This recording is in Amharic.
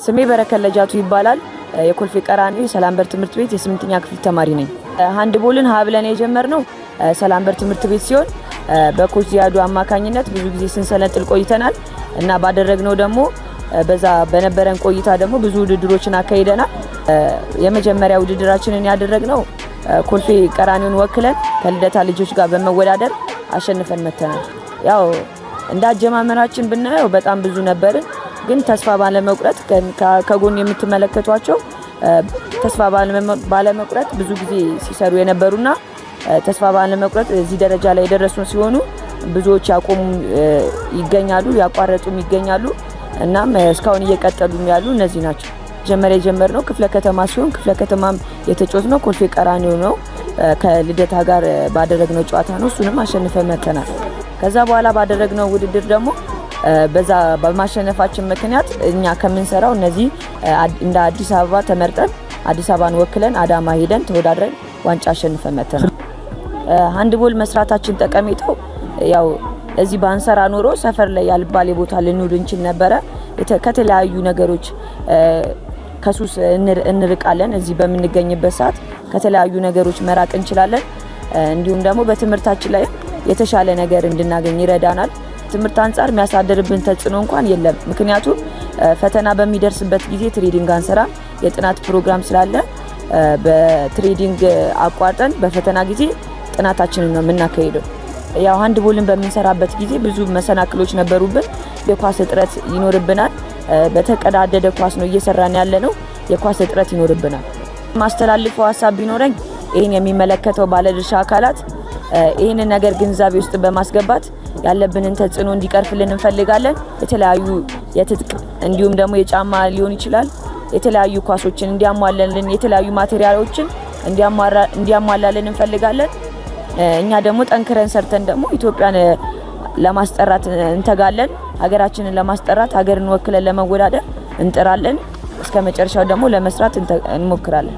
ስሜ በረከት ለጃቱ ይባላል። የኮልፌ ቀራኒዮ የሰላም በር ትምህርት ቤት የስምንተኛ ክፍል ተማሪ ነኝ። Handball ን ሀ ብለን የጀመርነው ሰላም በር ትምህርት ቤት ሲሆን በ coach ዚያዱ አማካኝነት ብዙ ጊዜ ስንሰለጥን ቆይተናል እና ባደረግነው ደግሞ በዛ በነበረን ቆይታ ደግሞ ብዙ ውድድሮችን አካሂደናል። የመጀመሪያ ውድድራችንን ያደረግነው ኮልፌ ቀራኒዮን ወክለን ከልደታ ልጆች ጋር በመወዳደር አሸንፈን መጥተናል። ያው እንደ አጀማመራችን ብናየው በጣም ብዙ ነበርን፣ ግን ተስፋ ባለመቁረጥ ከጎን የምትመለከቷቸው ተስፋ ባለመቁረጥ ብዙ ጊዜ ሲሰሩ የነበሩና ተስፋ ባለመቁረጥ እዚህ ደረጃ ላይ የደረሱ ሲሆኑ ብዙዎች ያቆሙ ይገኛሉ፣ ያቋረጡም ይገኛሉ። እናም እስካሁን እየቀጠሉም ያሉ እነዚህ ናቸው። መጀመሪያ የጀመርነው ክፍለ ከተማ ሲሆን ክፍለ ከተማም የተጫወትነው ኮልፌ ቀራኒዮ ነው። ከልደታ ጋር ባደረግነው ጨዋታ ነው። እሱንም አሸንፈን መጥተናል። ከዛ በኋላ ባደረግነው ውድድር ደግሞ በዛ በማሸነፋችን ምክንያት እኛ ከምንሰራው እነዚህ እንደ አዲስ አበባ ተመርጠን አዲስ አበባን ወክለን አዳማ ሄደን ተወዳድረን ዋንጫ አሸንፈን መጥተናል። Handball መስራታችን ጠቀሜታው ያው እዚህ ባንሰራ ኖሮ ሰፈር ላይ ያልባሌ ቦታ ልንውል እንችል ነበረ። ከተለያዩ ነገሮች ከሱስ እንርቃለን። እዚህ በምንገኝበት ሰዓት ከተለያዩ ነገሮች መራቅ እንችላለን። እንዲሁም ደግሞ በትምህርታችን ላይ የተሻለ ነገር እንድናገኝ ይረዳናል። ትምህርት አንጻር የሚያሳድርብን ተጽዕኖ እንኳን የለም። ምክንያቱም ፈተና በሚደርስበት ጊዜ training አንሰራም። የጥናት ፕሮግራም ስላለ በ training አቋርጠን በፈተና ጊዜ ጥናታችንን ነው የምናካሂደው። ያው handball ን በምንሰራበት ጊዜ ብዙ መሰናክሎች ነበሩብን። የኳስ እጥረት ይኖርብናል። በተቀዳደደ ኳስ ነው እየሰራን ያለ ነው። የኳስ እጥረት ይኖርብናል። ማስተላልፈው ሀሳብ ቢኖረኝ ይህን የሚመለከተው ባለድርሻ አካላት ይህንን ነገር ግንዛቤ ውስጥ በማስገባት ያለብንን ተጽዕኖ እንዲቀርፍልን እንፈልጋለን። የተለያዩ የትጥቅ እንዲሁም ደግሞ የጫማ ሊሆን ይችላል፣ የተለያዩ ኳሶችን እንዲያሟላልን፣ የተለያዩ material ኦችን እንዲያሟላልን እንፈልጋለን። እኛ ደግሞ ጠንክረን ሰርተን ደግሞ ኢትዮጵያን ለማስጠራት እንተጋለን። ሀገራችንን ለማስጠራት ሀገርን ወክለን ለመወዳደር እንጥራለን። እስከ መጨረሻው ደግሞ ለመስራት እንሞክራለን።